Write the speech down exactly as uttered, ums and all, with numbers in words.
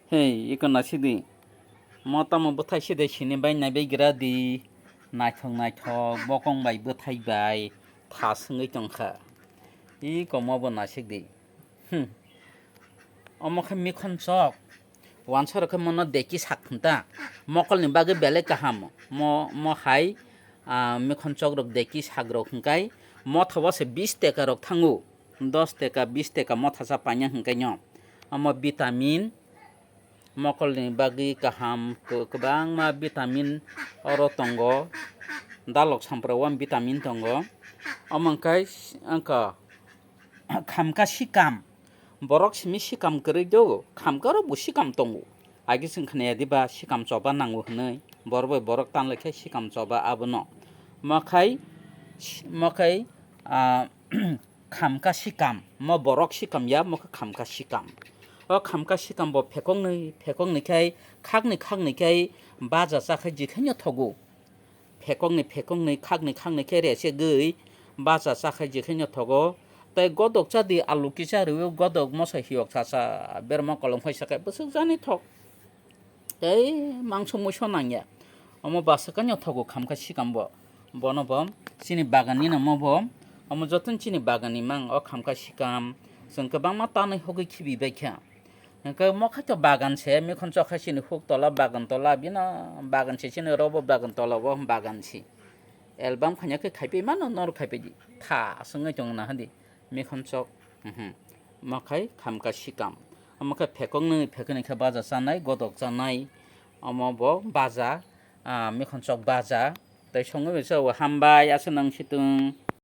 Hei, iko naisidi. Mo tamo bwthai side sini bai naibai gra di. Naithok naithok, bokong bai bwthai bai thas wngwi tongkha. Iko mo bo naisik di. Hmm. Omo khe mikhon chok. Wansa rok khe mono deki sak thung ta. Mokolni bagwi belai kaham. Mo, mo hai, ah, mikhon chok rok deki sak rok hwnkhe motha o se bis teka rok thango. Dos teka, bis teka motha sa paina hwnkhe no. Omo vitamin, mokolni bagwi kaham, kw-, kwbangma vitamin oro tongo. Dalok sampra o vitamin tongo. Omo hwnkhe, wngkha, khamka sikam. Borok simi sikam kwrwi do, khamka rok bo sikam tongo. Agi chwng khna ya diba sikam choba nango hwnwi. Borok bai borok tan lai khe sikam choba abono. Mokhai, mokhai, ah, khamka sikam, mo borok sikam ya, mo khe khamka sikam. O khamka sikam bo phekoknwi, phekoknwi khai, khaknwi, khaknwi khai baja cha khai jikhaino thogo. Phekoknwi, phekoknwi, khaknwi, khaknwi khe resegwi baja cha khai jikhaino thogo. Tei godok cha di, alu kisa rwio, godok moso hiyok cha cha, berma kolom khai sakai bwswk jani thok. Tei mangso muiso nangya. Omo bwswk khe nyothogo khamka sikam bo. Bono bo chini bagan ni namo bo. Omo jotono chini bagan ni mang o khamka sikam. Chwng kwbangma tanwi hogwi khibi bai kha. Hwnkhe mo khai to bagan se, mikhon chok hai chini huk tola, bagan tola, bino bagan se chini robo bagan tola bo bagan se. Album khaina khe khaipai mano, noro khaipai di. Tha swngwi tongo na hadi. Mikhon chok, mhm. Omo khai khamka sikam. Omo khai phekoknwi, phekoknwi khe baja chanai, godok chanai. Omo bo baja, ah, mikhon chok baja. Tei songwi bai sa o hambai, aswk nang situng.